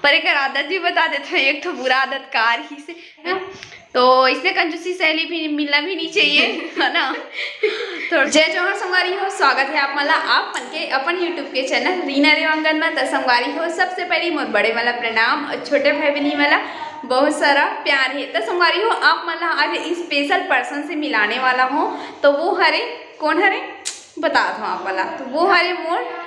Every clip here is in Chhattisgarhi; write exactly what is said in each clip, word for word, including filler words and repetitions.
पर एक आदत भी बता देते हैं, एक तो बुरा आदत कार ही से, है। तो इसने कंजूसी सहेली भी मिलना भी नहीं चाहिए, है ना? तो जय जोहार संगवारी हो, स्वागत है आप मन ला आप मन के अपन YouTube के चैनल रीना देवांगन में। तो संगवारी हो, सबसे पहली मोर बड़े वाला प्रणाम और छोटे भाई बहनी वाला बहुत सारा प्यार है। तो संगवारी हो, आप मन ला आज स्पेशल पर्सन से मिलाने वाला हो। तो वो हरे, कौन हरे, बतात हूँ आप मन ला। तो वो हरे मोर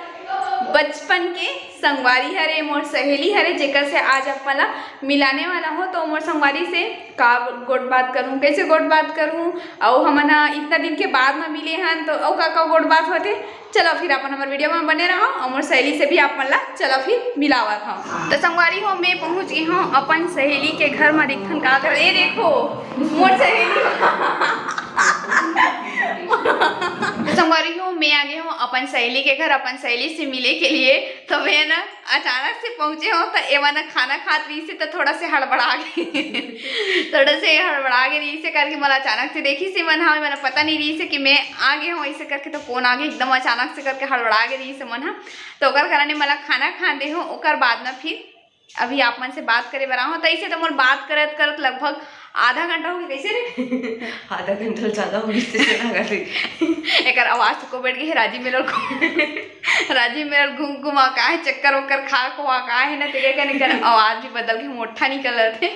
बचपन के संगवारी हरे, मोर सहेली हरे, जेकर से आज आप मन ला मिलाने वाला हो। तो मोर संगवारी से का गोठ बात करूँ, कैसे गोठ बात करूँ, अउ हमन ह इतना दिन के बाद म मिले हन, तो अउ का का गोठ बात होथे। चलो फिर अपन हमर वीडियो में बने रहो और मोर सहेली से भी आप मन ला चलो फिर मिलावत हूँ। तो संगवारी हो, मैं पहुँच गई हूँ अपन सहेली के घर में। देखथन का कर, ए देखो मोर सहेली। तो संगवारी हो, मैं आ गई हूँ अपन सहेली के घर, अपन सहेली से मिले के लिए। तो मैं ना अचानक से पहुँचे हूँ, तो एमन खाना खात रही से, तो थोड़ा से हड़बड़ा गई। थोड़ा से हड़बड़ा गई रही से करके मोला अचानक से देखी से मन, हाँ, मैंने पता नहीं रही से कि मैं आ गई हूँ, ऐसे करके तो कौन आ गया एकदम अचानक से करके हड़बड़ा गई रही से मन, हाँ। तो ओकर कारण मोला खाना खान दे हो, ओकर बाद में फिर अभी आप मन से बात करे बर आहूं। तो ऐसे तो मोर बात करत करत लगभग आधा घंटा हो गया। कैसे रे? आधा घंटा ज्यादा हो गई, तेरे लगा थे। एकर आवाज तो को बैठ गई है, राजीव मेरा को, राजीव मेरा घूम घुमा का है, चक्कर वक्कर खा खुआ का है ना, तेरे कने कर आवाज भी बदल के मोटा निकलत है।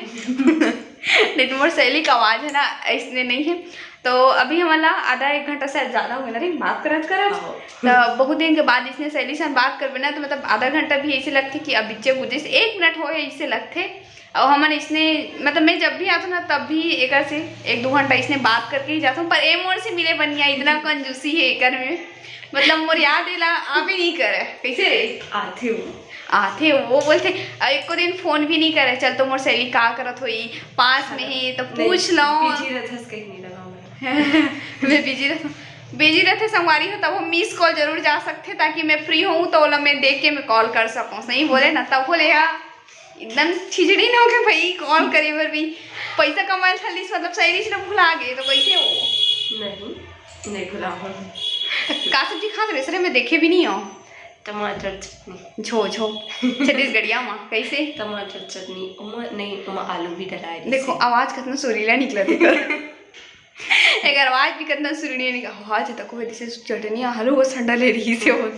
नहीं तो मोर सहेली का आवाज है ना, इसने नहीं है। तो अभी हमन ला आधा एक घंटा से ज्यादा हो गया ना रे, बात करत करत। हाँ। तो बहुत दिन के बाद इसने सहेली से बात करबे ना, तो मतलब आधा घंटा भी ऐसे लगथे कि अब बिच्चे गुजरिस, एक मिनट होए ऐसे लगथे। और हमन इसने, मतलब मैं जब भी आथों ना, तब भी एकर से एक दो घंटा इसने बात करके ही जाथों। पर ए मोर से मिले बनिया, इतना कंजूसी है एकर में, मतलब मोर याद एला आबे नहीं करे। कैसे रे? आथे वो। आथे वो बोलथे, अउ एको दिन फोन भी नहीं करे, चल तो मोर सहेली का करत होई, पास में ही तो नहीं, पूछ लो। बिजी रहथस कहीं नहीं लगा मैं। मैं बिजी रहथों, बिजी रहथे संगवारी हो, तब हम मिस कॉल जरूर जा सकथे, ताकि मैं फ्री हूँ तो ओला मैं देख के मैं कॉल कर सकूँ। सही बोले ना, तब बोले यार एकदम खिचड़ी ना हो गया भाई, कॉल करे बर भी पैसा कमाए ल थलिस, मतलब सहेली से भुला गए तो कैसे हो? नहीं, नहीं भुला हूँ। का सब्जी खात रहे सरे, मैं देखे भी नहीं हूँ। टमाटर चटनी। झो, झो। छत्तीसगढ़िया माँ, कैसे? टमाटर चटनी, ओमा, नहीं, ओमा आलू भी डलाए रहिस। देखो, आवाज कितना सुरीला निकला था। एकर आवाज भी कितना सुरीला निकला। आवाज तक कोई जैसे चटनी आलू वो संडा ले रही से हो।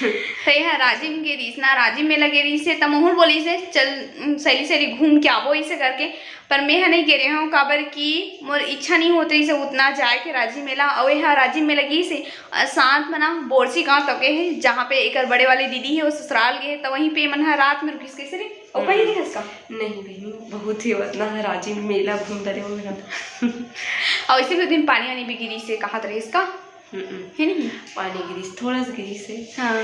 तो यह राजिम के रहिस ना, राजिम मेला गे रहिस हे, त महूँ ल बोलिस हे, "चल, उम, सहेली, सहेली घूम के आबो," इसे करके। पर मैं ह नहीं गे रहे हूँ, काबर कि मोर इच्छा नहीं होत रहिस हे उतना जाए के राजिम मेला। अउ यह राजिम मेला गिस हे, अ, साथ में ना बोरसी गाँव तक गे हे, जहाँ पे एकर बड़े वाली दीदी हे, वो ससुराल गे हे, त वहीं पे मन ह रात में रुकिस। कैसे रे? ओ, हम्म। कहीं नहीं हस का? नहीं बहिनी, बहुत ही उतना राजिम मेला घूम डरे हो मेरा। अउ इसी के दिन पानी वानी भी गिरिस हे, कहाँ रहिस का? हम्म। है नहीं? पानी गिरिस, थोड़ा सा गिरिस हे। हाँ।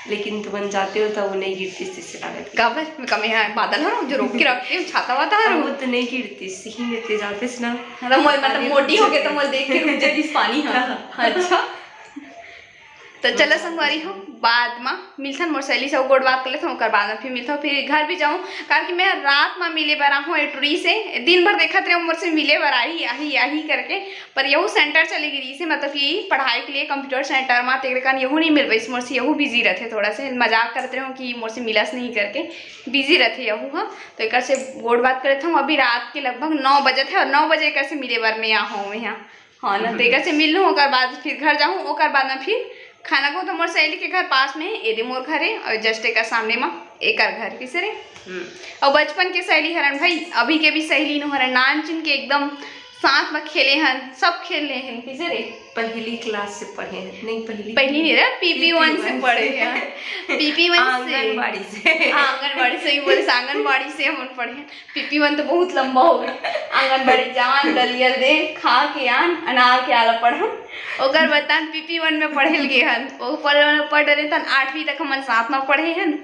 लेकिन तुमन जाते हो तो वो नहीं गिरतिस, जैसे लागत हे। काबर? मैं कम यहाँ बादल हूँ जो रोक के रखते हूँ, छाता वाता हूँ। वो तो नहीं गिरतिस, सही में ते जाते ना। मतलब, मोर, मतलब, पानी मोटी हो गए तो मोर देख के रुक जातिस पानी, हाँ। हाँ। अच्छा। तो चलो संगवारी हो, बाद में मिलथन, मोर सहेली से अउ गोठ बात कर लेथन, ओकर बाद में फिर मिलथन, फिर घर भी जाऊँ, काबर कि मैं रात में मिले बर आहूँ ए टुरी से, दिन भर देखत रहे मोर से मिले बर आही, आही, आही करके। पर यहू सेंटर चले गे रहिस हे, मतलब कि पढ़ाई के लिए कंप्यूटर सेंटर मा, तेरे कारण यहू नहीं मिल पाइस मोर से, यहू बिजी रहथे थोड़ा से, मजाक करत रहे हूँ कि मोर से मिलस नहीं करके, बिजी रहथे यहू ह। तो एकर से गोठ बात करत हूँ, अभी रात के लगभग नौ बजत हे और नौ बजे एकर से मिले बर मैं आहूँ यहाँ। हाँ ना, तो एकर से मिल लूँ, ओकर बाद फिर घर जाहूँ, ओकर बाद में फिर खाना को तो मोर सहेली के घर पास में हे, एदे मोर घर हे और जस्ट एकर सामने मा एकर घर, किसे रे? हम्म। और बचपन के सहेली हरन भाई, अभी के भी सहेली नो हरन, नानचुन के एकदम साथ में खेले हन, सब खेले हन, किसे रे? पहली क्लास से पढ़े हैं, नहीं, पहली पहली नहीं रे, पीपी वन से पढ़े हैं। पीपी वन से। आंगनबाड़ी से। हाँ, आंगनबाड़ी से ही बोले, आंगनबाड़ी से हम पढ़े हैं। पीपी वन तो बहुत लंबा हो गया। आंगनबाड़ी जान, दलिया दे, खा के आन, अनार के आला पढ़न। ओकर बाद तन पीपी वन में पढ़े ल गे हन। ओ पढ़, पढ़ डरे तन आठवीं तक हमन साथ में पढ़े हन।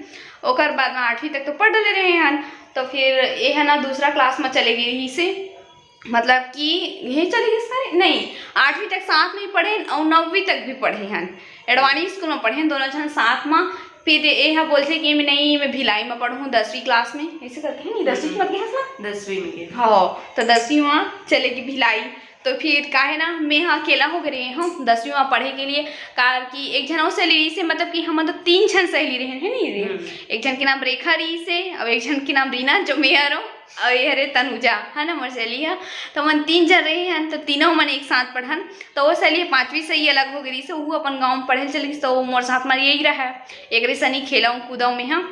ओकर बाद में आठवीं तक तो पढ़ डले रहे हन। तो फिर ये है ना, दूसरा क्लास में चले गई रही से, मतलब कि ये चले गए सारे, नहीं, आठवीं तक साथ में ही पढ़े हन और नौवीं तक भी पढ़े हन। एडवाणी स्कूल में पढ़े हन दोनों झन साथ में। फिर ये हा बोलथे कि मैं नहीं, मैं भिलाई में पढ़ूँ दसवीं क्लास में, ऐसे करके है नहीं, दसवीं हम्म। में गए हस ना? दसवीं में गए। हाँ, तो दसवीं में चले गई भिलाई। तो फिर काहे ना, मैं हा अकेला हो गए रहे हूँ दसवीं में पढ़े के लिए, कार कि एक झन और सहेली रहिसे, मतलब कि हमन तो तीन झन सहेली रहे हैं, नहीं रे? हम्म। एक झन के नाम रेखा रहिसे, और एक झन के नाम रीना, जो मैं हरो, और ये हरे तनुजा, है ना, मोर सहेली है। तो हमन तीन झन रहे हैं, तो तीनों मन एक साथ पढ़न। तो वो सहेली पाँचवीं से ही अलग हो गई रहिसे, वो अपन गाँव में पढ़े चले गइस, तो वो मोर साथ में यही रहा है, एक रे सनी खेलऊँ कूदऊँ मैं हा।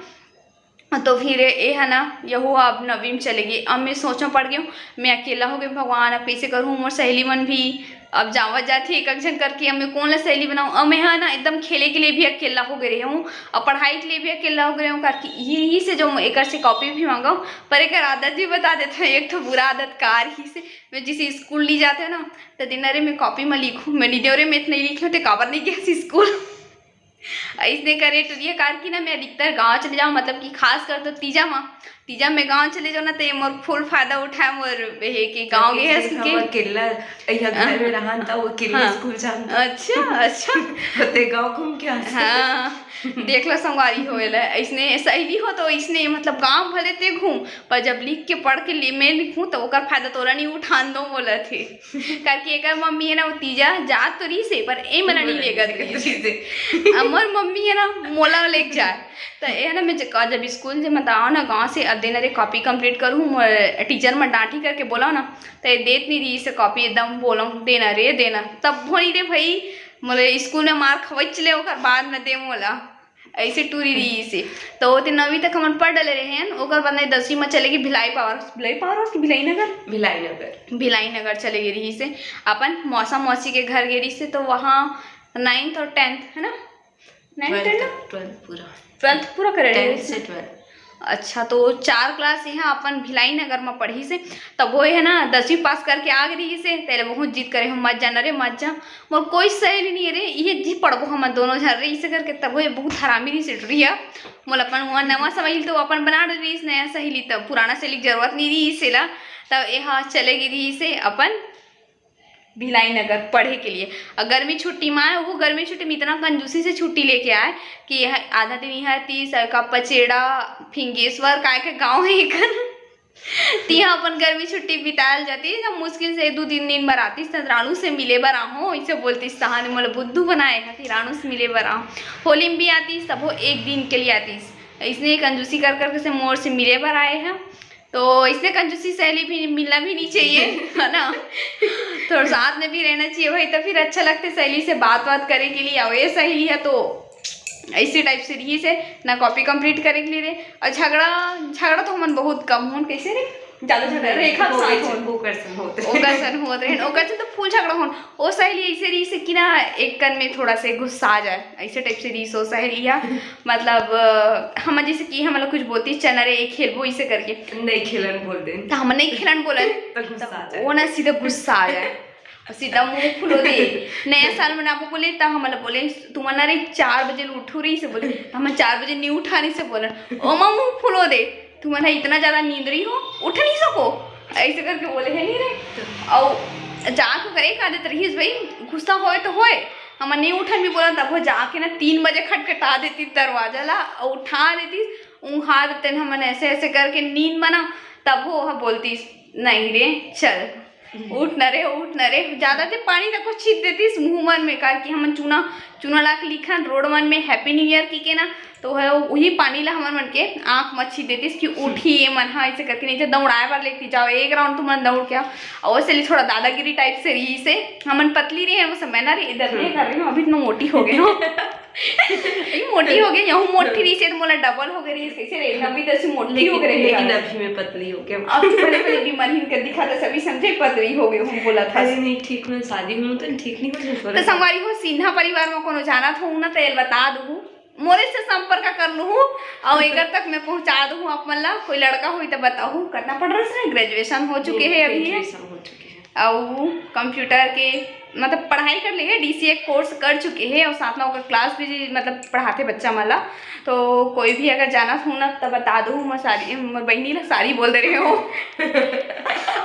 तो फिर ए है ना, यहू अब नवीं में चले गई। अब मैं सोचो पड़ गई हूँ, मैं अकेला हो गई, भगवान, अब कैसे करूँ? मोर सहेली मन भी अब जावत जात ही एक एक झन करके, अब मैं कौन ला सहेली बनाऊँ? अब मैं है ना एकदम खेले के लिए भी अकेला हो गई रही हूँ, और पढ़ाई के लिए भी अकेला हो गई हूँ, करके यही से जो एकर से कॉपी भी मांगो, पर एकर आदत भी बता देते हैं, एक तो बुरा आदत कार ही से, मैं जिसे स्कूल नहीं जाते ना, तो दिन अरे मैं कॉपी में लिखूँ, मैं नहीं दे, अरे मैं इतना नहीं लिखी हूँ, तो काबर नहीं गया स्कूल? अइसने करे टुरिया कार की ना, मैं अधिकतर गाँव चले जाऊँ, मतलब कि खास कर तो तीजा मा, तीजा में गाँव चले जाऊँ ना, तो ये मोर फुल फायदा उठाए, मोर हे के गाँव गए हस के। अकेला, अइहा घर में रहन, त वो अकेला हाँ। स्कूल जान। अच्छा, अच्छा। ते गाँव घूम के आ। हाँ, देख लो संगवारी होएला, अइसने सहेली हो तो अइसने, मतलब गाँव भले ते घूम, पर जब लिख के पढ़ के ले मैं लिखूँ, तो ओकर फायदा तोला नहीं उठान दो बोलत हे। करके एकर मम्मी है ना, वो तीजा जात तो रहिसे, पर ए मना नहीं लेगत रहिसे। अब मोर मम्मी है ना, मोला लेके जाए। तो ये ना, मैं ज-, जब स्कूल से मत आओ ना गाँव से, अब देना रे कॉपी कंप्लीट करूँ, मोर टीचर मन डांटी करके बोला ना, तो ये देत नहीं रहिसे कॉपी, एकदम बोलो, "देना रे, देना।" तब बोली रे भाई, मोरे स्कूल में मार खवच ले, ओकर बाद में दे मोला। अइसे टूरी रहिसे। तो ओती नवीं तक हमन पढ़ डले रहे हन, ओकर बाद में दसवीं में चले गई Bhilai power house, Bhilai power house कि भिलाई नगर? भिलाई नगर। भिलाई नगर चले गई रहिसे, अपन मौसा मौसी के घर गई रहिसे, तो वहाँ नाइन्थ और टेंथ, है ना? नाइन्थ, टेंथ ना? ट्वेल्थ पूरा। ट्वेल्थ पूरा करे रहे टेंथ से। से ट्वेल्थ। अच्छा, तो चार क्लास यहाँ अपन भिलाई नगर में पढ़िसे, तब वो है ना, दसवीं पास करके आ गई रहिसे, तेरे बहुत जिद करे, "हम मत जाना रे, मत जा।" मोर कोई सहेली नहीं है रे, ये जी पढ़बो हम दोनों झन रे, इसे करके तब वो बहुत हरामी रहिसे टुरिया। मोला अपन वहाँ नवा सहेली तो अपन बना डरिस नया सहेली, तब पुराना सहेली के जरूरत नहीं रहिसे ला, तब यहाँ चले गई रहिसे अपन भिलाई नगर पढ़े के लिए। और गर्मी छुट्टी में आए, वो गर्मी छुट्टी में इतना कंजूसी से छुट्टी लेके आए कि यह आधा दिन यहाँ तीस का पचेड़ा, फिंगेश्वर, काय के गाँव है एकर। तिहा अपन गर्मी छुट्टी बितायल जाती, जब मुश्किल से दू तीन दिन बर आतिस, त रानू से मिले बर आहूँ, इसे बोलतिस। तहाने मोला बुद्धू बनाए खातिर रानू से मिले बर आहूँ। होली में भी आतिस, तब वो एक दिन के लिए आतिस। इसने कंजूसी कर करके से मोर से मिले बर आए हैं, तो इसने कंजूसी सहेली भी मिलना भी नहीं चाहिए, है ना? थोड़ा साथ में भी रहना चाहिए भाई, तो फिर अच्छा लगता है सहेली से बात बात करे के लिए। और ये सहेली है तो ऐसे टाइप से रहिसे ना, कॉपी कंप्लीट करे के लिए रे। और झगड़ा, झगड़ा तो हमन बहुत कम होन, कैसे रे? ज्यादा झगड़ा रेखा के साथ होन। ओकर सन होत रहे। ओकर सन होत रहे, ओकर सन तो फुल झगड़ा होन। ओ सहेली ऐसे रहिसे कि ना, एक कन में थोड़ा से गुस्सा आ जाए, ऐसे टाइप से रहिसे ओ सहेलिया। मतलब, अ, हम जैसे कि हमला कुछ बोलती, "चना रे, खेलबो," ऐसे करके। "नहीं खेलन," बोल दे। तो हम नहीं खेलन बोलन, तो गुस्सा आ जाए। वो ना सीधा गुस्सा आ जाए। और सीधा मुंह फुलो दे। नया साल मनाबो बोले, त हमला बोले, "तुमन ना रे चार बजे ले उठो रे," इसे बोले। त हमन चार बजे नहीं उठा, नहीं से बोलन। ओ माँ मुंह फुलो दे, "तुमन हा इतना ज्यादा नींद रही हो, उठ नहीं सको?" ऐसे करके बोले है नहीं रे। और जाके करे का देत रहीस भाई, गुस्सा होए तो होए, हमन नहीं उठन भी बोलन, तब वो जाके ना तीन बजे खटखटा देती दरवाजा ला और उठा देती, ऊँघा देते हमन ऐसे ऐसे करके नींद मना, तब वो हा बोलती, "नहीं रे, चल।" "उठ न रे, उठ न रे।" ज्यादा ते पानी तक छीट देतिस मुंह मन में, काहे कि हमन चूना, चूना लाके लिखन रोड मन में Happy New Year की के ना, तो है वही पानी ला हमन मन के आँख में छीट देतिस कि "उठी ये मन हा," ऐसे करके नहीं तो दौड़ाए बर लेती जाओ, एक राउंड तुमन दौड़ के आओ। और वैसे लिए थोड़ा दादागिरी टाइप से रहिसे, हमन पतली रहे हैं, वो समय ना रहे, इधर नहीं कर रही हूँ, अभी इतना मोटी हो गई हूँ। ये मोटी हो गई, यहू मोटी रही से तो मोला डबल हो गई रही, कैसे रे? नबी दस मोटी हो गई रही लेकिन यार। अभी मैं पतली हो गई। अब तो भले भले बीमार हिन कर दिखा था, सभी समझे पतली हो गई हूँ, बोला था। अरे नहीं, ठीक मैं शादी हूँ तो ठीक नहीं हो जाऊँ। तो संगवारी हो, सिन्हा परिवार में कोनो जानत हो ना, तो ये बता दू, मोरे से संपर्क कर लू, और एकर तक मैं पहुँचा दू आप मन ला। कोई लड़का होई तो बताहू, करना पड़ रहा है, ग्रेजुएशन हो चुके हैं अभी है। ग्रेजुएशन हो चुके हैं। अउ कंप्यूटर के मतलब पढ़ाई कर ले हे, डीसीए कोर्स कर चुके हे अउ साथ में ओकर क्लास भी मतलब पढ़ाथे बच्चा मन ला। तो कोई भी अगर जानत हो ना त बता दो, मोर सारी, मोर बहिनी ला सारी बोल दे रहे हो।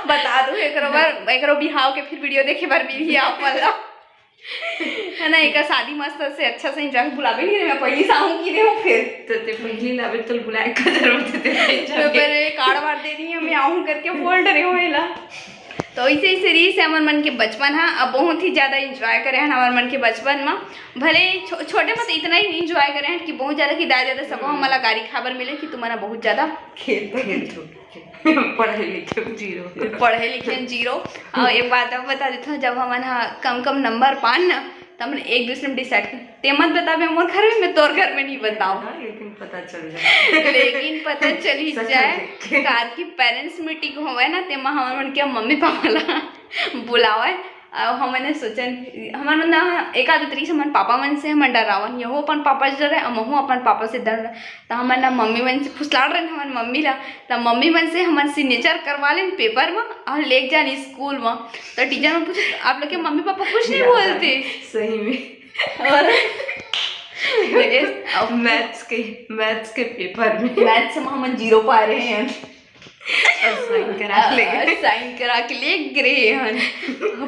बता दो एकरो बर, एकरो बिहाव के फिर वीडियो देखे बर मिलही आप मन ला। है ना, एकर शादी मस्त से अच्छा से एंजॉय, बुलावे नहीं रहे, मैं पहली से आहूँ की रहे हूँ फिर। तो ते पहली लावे तो बुलाए का जरूरत है, ते पहली मैं जाके। पहले कार्ड वार्ड दे रही हूँ, मैं आहूँ करके बोल रहे हूँ एला। तो ऐसे ऐसे रहिस हे हमर मन के बचपन हा। अब बहुत ही ज्यादा एंजॉय करे हन हमर मन के बचपन म। भले छो-, छोटे में तो इतना ही एंजॉय करे हन कि बहुत ज्यादा, कि दादा दादा सब हमन ला गारी खाबर मिले कि तुमन ह बहुत ज्यादा खेलत हो। पढ़े लिखे में जीरो। पढ़े लिखे में जीरो। और एक बात और बता देता हूँ, जब हमन ह कम कम नंबर पान न, त हमन एक दूसरे में डिसाइड कर, ते मत बताबे मोर घर में, मैं तोर घर में नहीं बताऊँ। हाँ, लेकिन पता चल जाए। लेकिन पता चल ही सच जाए। में। कार की पेरेंट्स मीटिंग होवे ना, तेमा हमन मन के मम्मी पापा ला बुलावे। अउ हमन ने सोचन, हमन मन ना एक आध तरीके से हमन पापा मन से हमन डरावन, यहू अपन पापा से डरे, अउ महू अपन पापा से डर। त हमन ना मम्मी मन से फुसलाड़ रहे, हमन मम्मी ला, त मम्मी मन से हमन सिग्नेचर करवा लेन पेपर म अउ लेके जान स्कूल म। त टीचर मन पूछे, "आप लोग के मम्मी पापा कुछ नहीं बोलते?" सही में। और देखिए, अब मैथ्स के, मैथ्स के पेपर में। मैथ्स में हमन जीरो पा रहे हैं। और साइन करा के ले गए। और साइन करा के ले गए हन।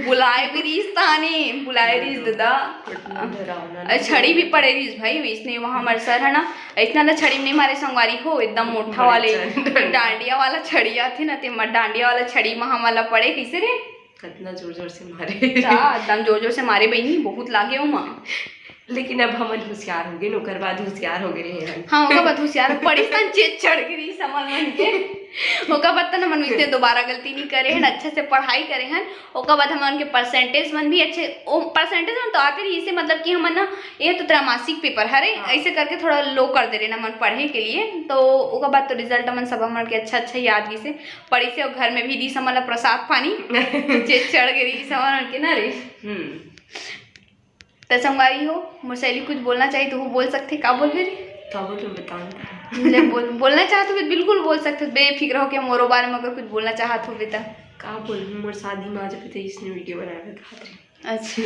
बुलाए भी रहिस ताने, बुलाए रहिस दादा। इतना डरावना अरे, छड़ी भी पड़े रहिस भाई, इसने वहाँ हमारे सर है ना, इतना ना छड़ी में नहीं मारे संगवारी हो, एकदम मोटा वाले डंडा। डांडिया वाला छड़ी आथे ना, ते म-, डांडिया वाला छड़ी में हमला पड़े, कैसे रे? कितना जोर जोर से मारे। का एकदम जोर जोर से मारे बहिनी, बहुत लागे ओमा। लेकिन अब हमन होशियार हो गए, ओकर बाद होशियार हो गए रहे हन। हाँ, ओकर बाद होशियार पड़िस तन चेत चढ़ गे रहिस हमन मन के। ओकर बाद तन हमन इतने दोबारा गलती नहीं करे हन, अच्छे से पढ़ाई करे हन। ओकर बाद हमन के परसेंटेज मन भी अच्छे, ओ परसेंटेज मन तो आते रहिस, मतलब कि हमन ना, ये तो त्रैमासिक पेपर हरे, हाँ। ऐसे करके थोड़ा लो कर दे रहे ना मन पढ़े के लिए, तो ओकर बाद तो रिजल्ट हमन सब हमन के अच्छा अच्छा याद गिसे, पढ़िस हे, घर में भी दिस हमन ला प्रसाद पानी। चेत चढ़ गे रहिस हमन के ना रे। हम्म। त संगवारी हो, मोर सहेली कुछ बोलना चाही, तो वो बोल सकथे, का बोलबे रे? का बोलूं, बताओ ना। ले बोल, बोलना चाहत हो, बिल्कुल बोल सकथे, बेफिक्र होके मोरो बारे में अगर कुछ बोलना चाहत हो, बेटा। का बोलूं, मोर शादी में आज पे तो इसने वीडियो बनाए बर कहा थे। अच्छा,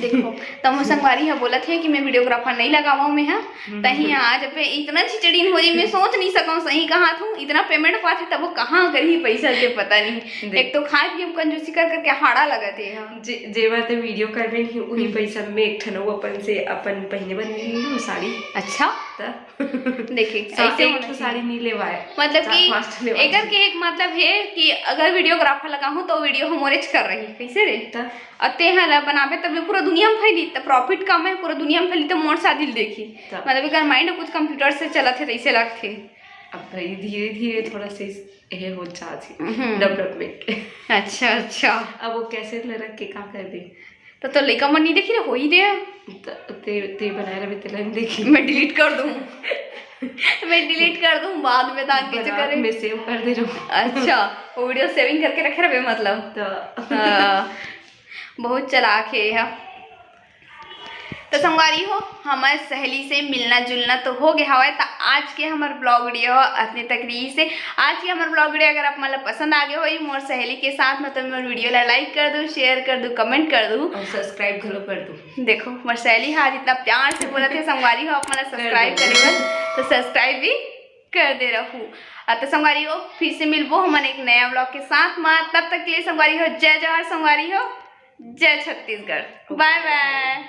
देखो, त मोर संगवारी ह बोलत हे कि मैं वीडियोग्राफर नहीं लगावा हूँ मैं, हाँ, हम्म। तही आज पे इतना छिचड़ीन हो जाई, मैं सोच नहीं सकूँ, सही कहा तू, इतना पेमेंट पाथे तब वो कहाँ करही पैसा के पता नहीं। देख। एक तो खाए पिए में कंजूसी कर करके हाड़ा लगत हे, हाँ। जे, जेमा ते वीडियो करबे नहीं, उही हम्म। पैसा में एक ठन वो अपन से अपन पहिने बर नहीं लूँ साड़ी। अच्छा। त देखिए, सा-, ऐसे एक होना ठो चाहिए। साड़ी नहीं लेवाए, मतलब चार कि पांच ठो लेवाए। एकर के एक मतलब है कि अगर वीडियोग्राफर लगाहूँ तो वीडियो हमोरेच कर रही, कैसे रे? त? और ते हर बनाबे तब ले पूरा दुनिया में फैली, त प्रॉफिट कम है, पूरा दुनिया में फैली, त मोर शादी ल देखी। त? मतलब एकर माइंड कुछ कंप्यूटर से चलत है, तैसे लगथे। अब भाई धीरे धीरे थोड़ा से ये हो जात है, हम्म। डेवलपमेंट। अच्छा, अच्छा। अब वो कैसेट ला रख के का करबे? त तो लइका मन नहीं देखी रे, हो ही दे। त ते, ते बनाए रहे, तेला नहीं देखी। मैं डिलीट कर दूँ। मैं डिलीट कर दूँ बाद में, ताकि जो बना करे। मैं सेव कर दे रहूँ। अच्छा, वो वीडियो सेविंग करके रखे रहे मतलब। त हाँ, बहुत चालाक है यह। त संगवारी हो, हमर सहेली से मिलना जुलना तो हो गया हवय। त आज के हमर ब्लॉग वीडियो अतने तक रही से। आज के हमर ब्लॉग वीडियो अगर आप मन ला पसंद आ गए होई मोर सहेली के साथ में, तो मोर वीडियो ला लाइक कर दू, शेयर कर दू, कमेंट कर दू। और सब्सक्राइब घलो कर दू। देखो, मोर सहेली हा आज इतना प्यार से बोलत हे, संगवारी हो, आप मन ला कर सब्सक्राइब दू। करे बर, तो सब्सक्राइब भी कर दे रहू। आ, तो संगवारी हो, फिर से मिलबो हमन एक नया ब्लॉग के साथ में। तब तक के लिए संगवारी हो, जय जोहार संगवारी हो, जय छत्तीसगढ़, बाय बाय।